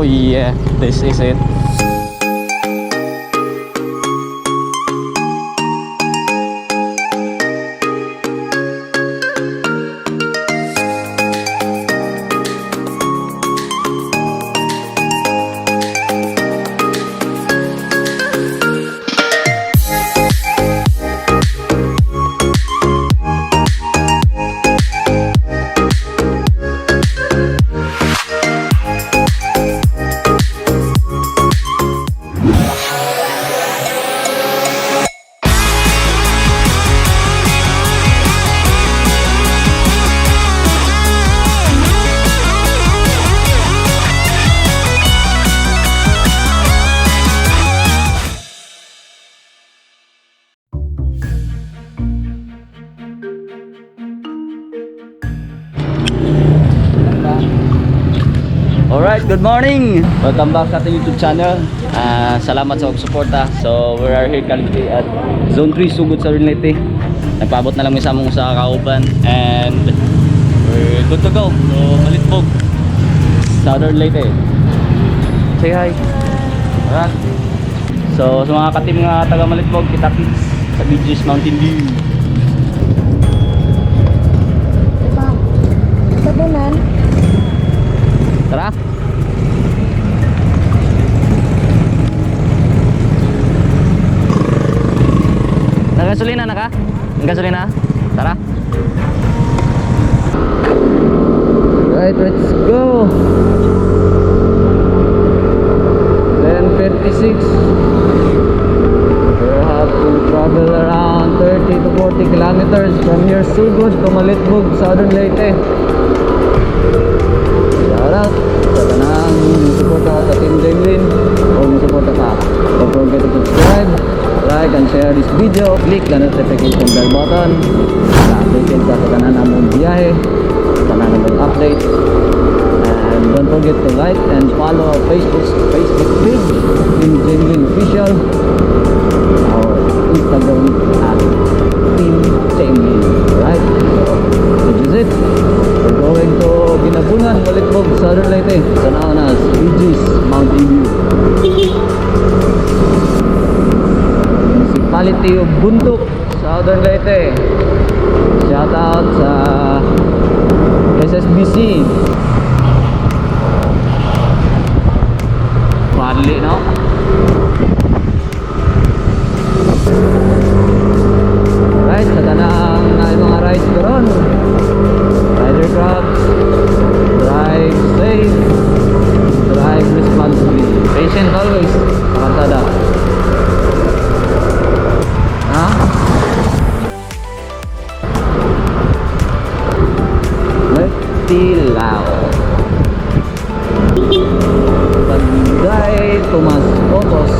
Oh yeah, this is it. Alright, good morning! Welcome back sa ating YouTube channel. Salamat sa pagsuporta. So, we are here currently at Zone 3, Sugod sa Leyte. Nagpaabot na lang mi sa among sa kauban and we're good to go. So, Malitbog, Southern Leyte. Say hi. Alright. So, sa mga ka-team nga taga Malitbog, kita-kits sa BG's Mountain View. Diba? Tabunan. Tara! Nagasolina na ka? Nagasolina? Tara! Right, let's go! 10:56. We have to travel around 30 to 40 kilometers from here, Sugod to Malitbog, Southern Leyte. Shout out sa tanang suporta sa Team Jamelin o suporta ka. Don't forget to subscribe, like, and share this video. Click the notification bell button para updated ka sa tanan namong biyahe, sa tanan namong updates. And don't forget to like and follow our Facebook page, Team Jamelin Official, our Instagram @TeamJamelin. Alright, so this is it. We're going to Ginabunan, Malitbog, Southern Leyte. Sa nauna, BG's Mountain View. Municipality of Bontoc, Southern Leyte. Shout out sa SSBC. Padli, no? Right, sa tanang na mga rides karon. Rider Crabs, drive safe, drive responsibly. Patient always sa kalsada. Ha? Tilao. Barangay Tomas Otos.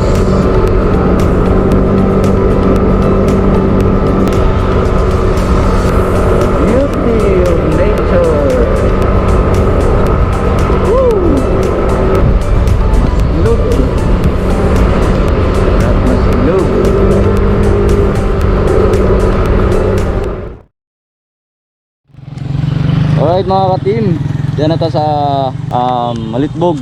Beauty of nature. Woo! Maslog. At maslog. Alright, mga ka-team, diyan na ta sa Malitbog.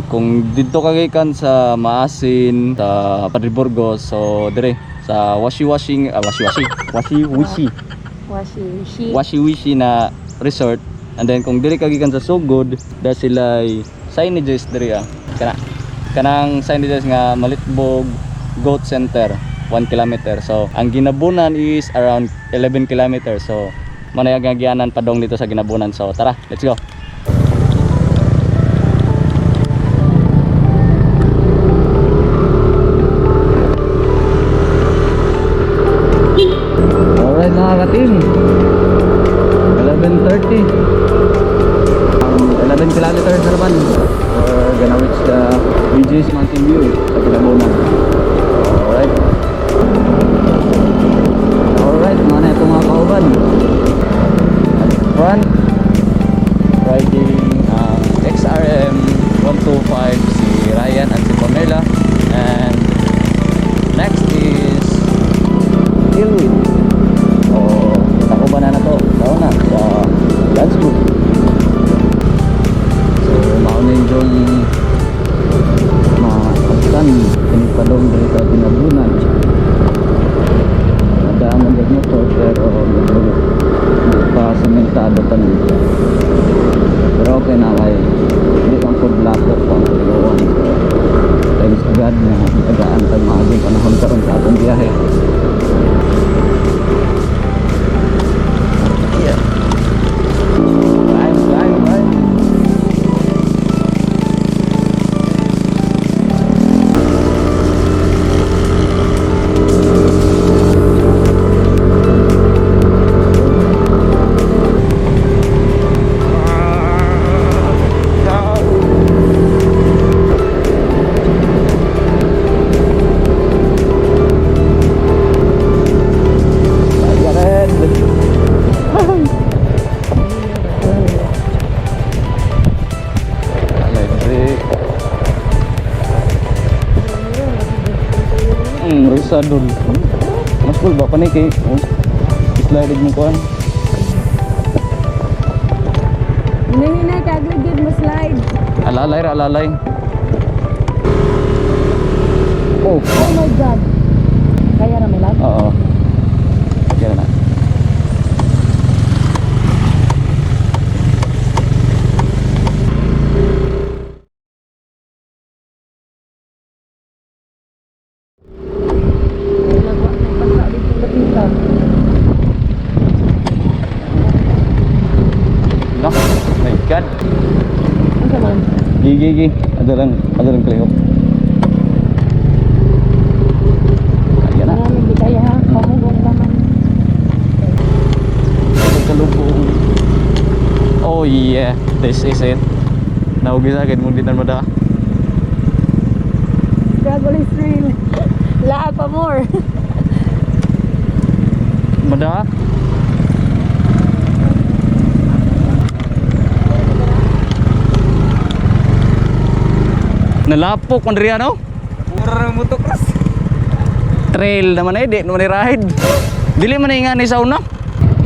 Kung didto ka gikan sa Maasin, sa Padre Burgos, so dire sa Washi Washing, Washi Washi, Washi Wishi, Washi wishi. Washi Wishi na resort. And then kung diri ka gikan sa Sugod, da sila signages diri ah. Kana kanang signages nga Malitbog Goat Center, 1 kilometer. So ang Ginabunan is around 11 kilometers. So manayag nga gianan padong dito sa Ginabunan. So tara, let's go. Alright, mga ka-team, 11:30. 11 kilometers na naman. We're gonna reach the BG's Mountain View sa Ginabunan. Alright. Alright, mga na itong mga kauban. At front, riding XRM 125 si Ryan at si Pamela. And next is Ilwin. O kauban na na to. Tao na sa Lance Group. So mauna yung Nakitaan tag maaging panahon karon sa atong biyahe. Yeah. Climb, climb, climb. Bayaran. Electric. Risa dun. Mas cool ba pa ni kay? Oh, slide mo kuan. Hinay-hinay, kagligid mo slide. Alalay ra alalay. Oh, Oh my God. Kaya ra may love? oo. Kaya na. Nagwa na basa dito lapitan. No, my God. Ano man? Gi gi gi. Ada lang klihok. Kaya na. Marami di kaya ha. Pamugong naman. Pagkalubong. Oh yeah, this is it. Naugi sa akin, mong dinan mo da. Struggle is real. Laag pa more. Mada? Nalapok man diri ano? Pura na motocross. Trail naman eh, di naman eh ride. Dili man eh nga ni sa una.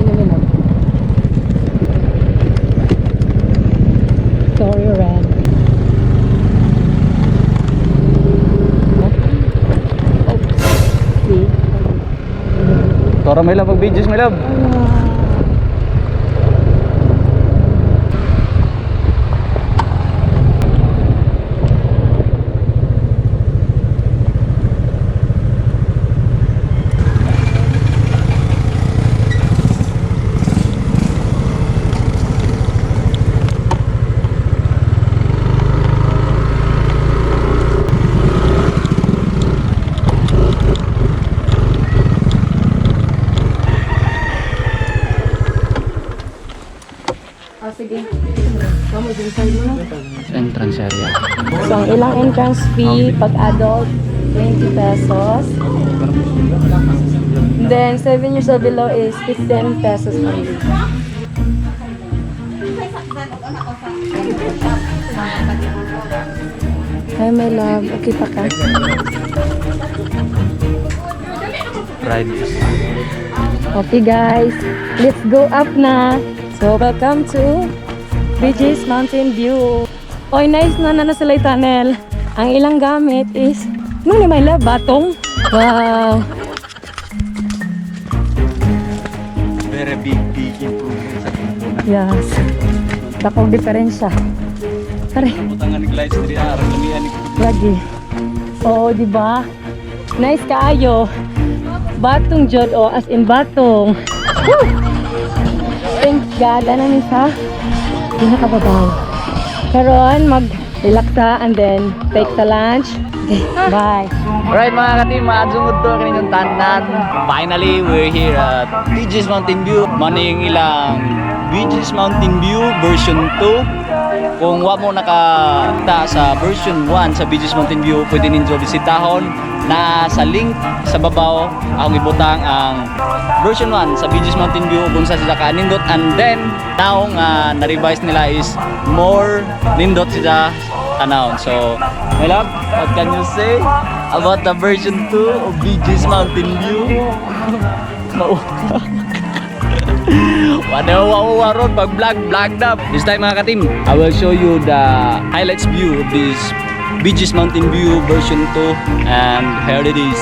Inuminom. Sorry, Ren. Oops. See? Tara may love, pag-videos may love. Oh, sige. Kamu, dun side mo na. Entrance area. So, ang ilang entrance fee pag adult, 20 pesos. Then, 7 years or below is 15 pesos only. Hi, my love. Okay pa ka? Ride. Okay, guys. Let's go up na. So, welcome to BJ's Mountain View. Oy, nice na na na sila yung tunnel. Ang ilang gamit is, no ni my love, batong. Wow. Very big, big improvement sa kumpunan. Yes. Dakong diferensya. Tara, Butangan ni Glide diri ah, aron lamian ni lagi. Oo, di ba? Nice kaayo. Batong jod o, as in batong. Woo! Thank God, ano ni sa pinakababaw. Karon mag-relax ta and then take the lunch. Okay, bye. Alright mga katim, maadzungod to kaninyong tanan. Finally, we're here at BJ's Mountain View. Mano yung ilang BJ's Mountain View version 2. Kung wa mo nakata sa version 1 sa BJ's Mountain View, pwede ninyo bisitahon na sa link sa babaw akong ibutang ang version 1 sa BJ's Mountain View kung sa sila kanindot, and then now nga na-revise nila is more nindot sila tanawon. So, my love, what can you say about the version 2 of BJ's Mountain View? Wala wa ron pag vlog vlog na. This time mga katim, I will show you the highlights view of this BJ's Mountain View version 2, and here it is.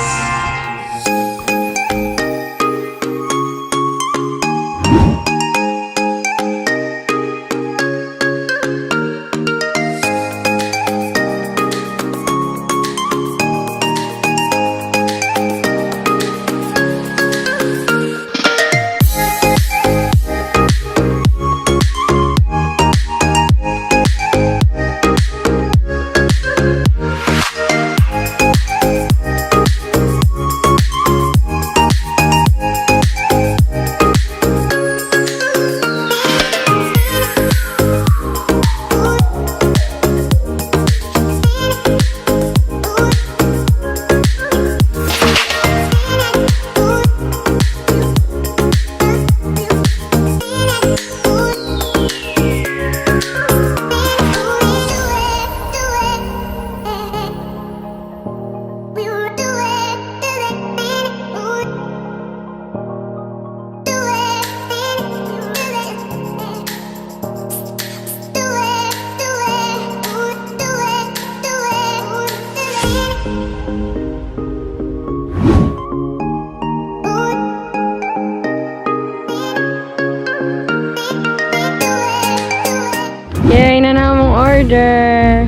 order.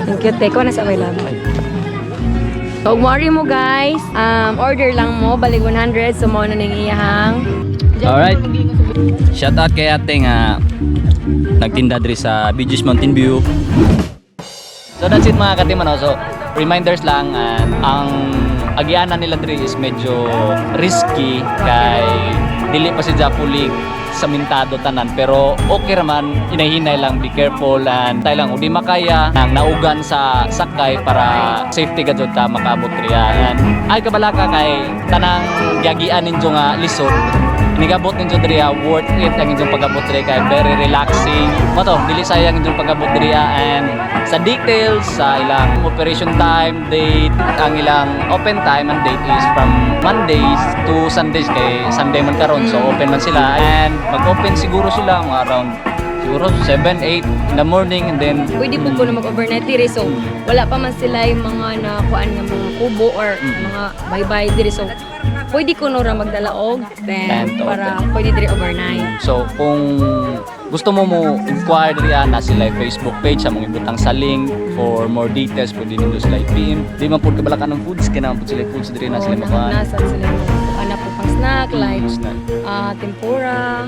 Thank you, te. Ko na sa may love. So, worry mo, guys. Order lang mo. Balig 100. So, mao na ning iyahang. Alright. Shout out kay ate nga nagtinda diri sa BG's Mountain View. So that's it, mga katim, ano. So reminders lang, and ang agianan nila diri is medyo risky kay dili pa si fully samentado tanan, pero okay raman, hinay-hinay lang, be careful and tayo lang udi makaya nang naugan sa sakay para safety ka jud ta makaabot riya. And ay kabalaka kay tanang giagian ninyo nga lisod nigabot ninyo diriya, worth it ang inyong pag-abot diriya kay very relaxing mo to, dili sayang inyong pag-abot diriya. And sa details sa ilang operation time, date, ang ilang open time and date is from Mondays to Sundays, kay Sunday man karon, so open man sila and mag-open siguro sila mga around siguro 7, 8 in the morning and then Pwede po ko na mag-overnight diri. So, wala pa man sila yung mga nakuan nga mga kubo or mga bye-bye diri. So, pwede ko no ra magdala og tent Tent, o para tent. Pwede diri overnight. So, kung gusto mo mo inquire diri, na sila Facebook page sa mong ibutang sa link for more details, pwede ninyo sila i-PM. Di man pud kabalakan ng foods, kaya naman pud sila foods diri na sila Oo, makuha. Nasa sila ana po pang snack like Snack. Tempura,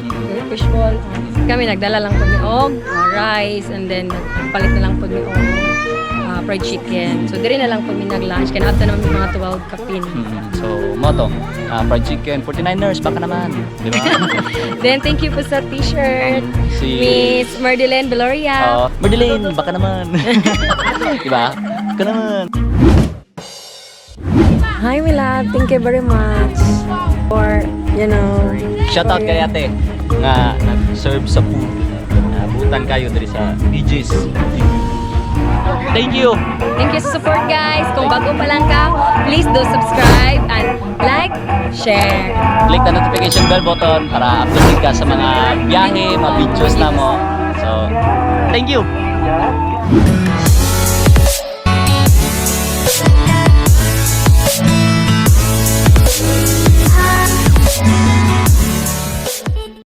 fishball. Kami nagdala lang po ni og rice and then nagpalit na lang po ni og fried chicken. So diri na lang po mi nag-lunch kay naabta naman mi mga 12 kapin. So, mo to, fried chicken, 49ers, baka naman. Di ba? Then thank you po sa t-shirt. Si Miss Merdeline Beloria. Merdeline, baka naman. Di ba? Baka naman. Hi, my love. Thank you very much for Shout out kay ate nga nag-serve sa food. Nabutan kayo diri sa DJs. Thank you. Thank you sa support, guys. Kung bago pa lang ka, please do subscribe and like, share. Click the notification bell button para updated ka sa mga biyahe, mga videos na mo. So, thank you.